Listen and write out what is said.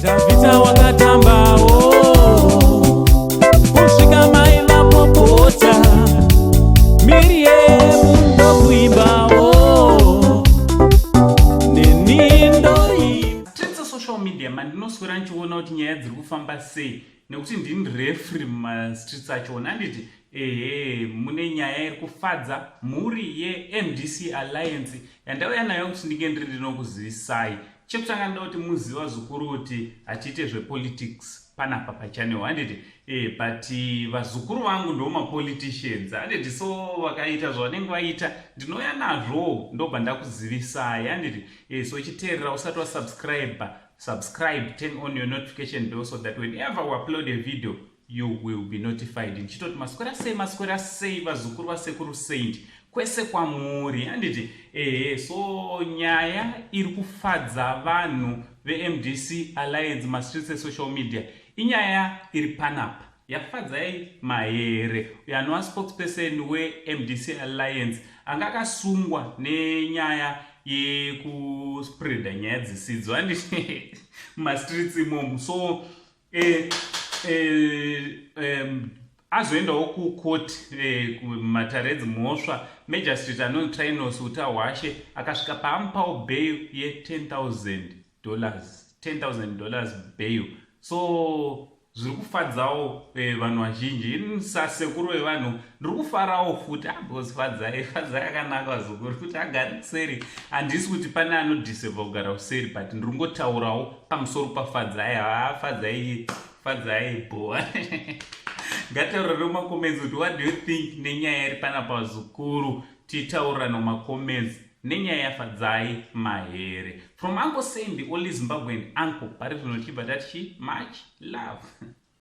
Dhavhidha wakatambawo kusvika mai vapopota, Miriyemu ndokuimbawo, neni ndoimba. Tiri social media mandinoswera ndichiona kuti nyaya dziri kufamba sei, nekuti ndini referee mumastreets achona, handiti? Ehe, mune nyaya iri kufadza mhuri yeMDC Alliance yandauya nayo kuti ndinge ndiri ndinokuzivisai. Chekutanga, ndoda kuti muziva zukuru kuti hatiite zvepolitics panapa pachannel, handiti? But vazukuru vangu ndo mapoliticians, handiti? So vakaita zvavanenge vaita, ndinouya nazvo, ndobva ndakuzivisai, handiti? So chiteerera, usati wasubscribe, subscribe, turn on your notification bell so that whenever we upload a video you will be notified. Ndichitoti maswera sei, maswera sei vazukuru vasekuru Saint kwese kwamuri, handiti? Ehe, so nyaya iri kufadza vanhu veMDC Alliance mastreets esocial media inyaya iri panapa yaFadzai Mahere, uyo anova spokesperson weMDC Alliance, anga akasungwa nenyaya yekuspreada nyaya dzisidzo, handiti, mumastreets imomo. So azoendawo kukoti, kumatare edzimhosva. Magistrate anonzi Trinos Utahwashe akasvika paamupawo bail ye$10,000, $10,000 bail. So zviri kufadzawo vanhu vazhinji. Sasekuru vevanhu ndiri kufarawo futi, because Fadzai, Fadzai akanaka, vazukuru, kuti agari kuseri. Handisi kuti pane anodhisevha kugara kuseri, but ndiri kungotaurawo pamusoro paFadzai. Ha, Fadzai, Fadzai bhoa. Ngataurira mumacomments kuti what do you think nenyaya iri panapa, vazukuru. Titaurirane mumacomments nenyaya yaFadzai Mahere. From Uncle Saint, the only Zimbabwean uncle, pari zvino tichibva tati much love.